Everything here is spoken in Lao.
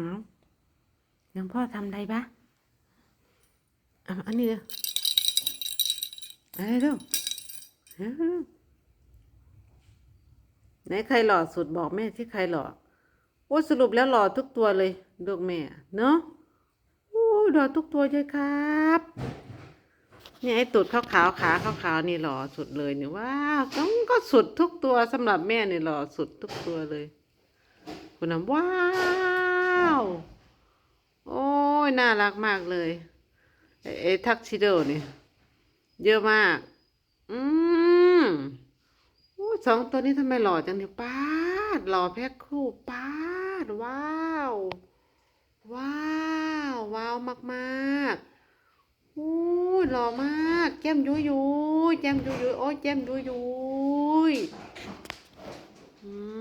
ເອົາ ນ້ອງພໍ່ທຳໄດ້ປະ? ເອົາ ອັນນີ້ເດີ ອັນນີ້ເດີ ໃນໃຄຫຼໍ່ສຸດ? ບອກແມ່ຊິ ໃຄຫຼໍ່? ໂອ້ ສະຫຼຸບແລ້ວຫຼໍ່ທຸກຕົວເລີຍລູກແມ່ເນາະ. ໂອ້ ຫຼໍ່ທຸກຕົວເລີຍຄັບ. ນີ້ໄອ້ຕູດຂາວໆ ຂາຂາວໆ ນີ້ຫຼໍ່ສຸດເລີຍນີ້. ວ້າວ ຕ້ອງກໍສຸດທຸກຕົວ. ສຳລັບແມ່ນີ້ຫຼໍ່ສຸດທຸກຕົວເລີຍ. ພຸ້ນນະ ວ້າວ ໂອ້ຍ ໜ້າລັກມາກເລີຍ. ເອ tuxedo ນີ້ເຢີະມາກ. ອືມ ໂອ້ ສອງຕົວນີ້ທຳໄມຫຼໍ່ຈັ່ງນີ້? ປາດ ຫຼໍ່ແພັກຄູ່ ປາດ ວ້າວ ວ້າວ ວ້າວມາກໆ. ໂອ້ຍ ຫຼໍ່ມາກ. ແກ້ມຍຸຍໆ ແກ້ມຍຸຍໆ ໂອ້ຍ ແກ້ມຍຸຍໆ. ອືມ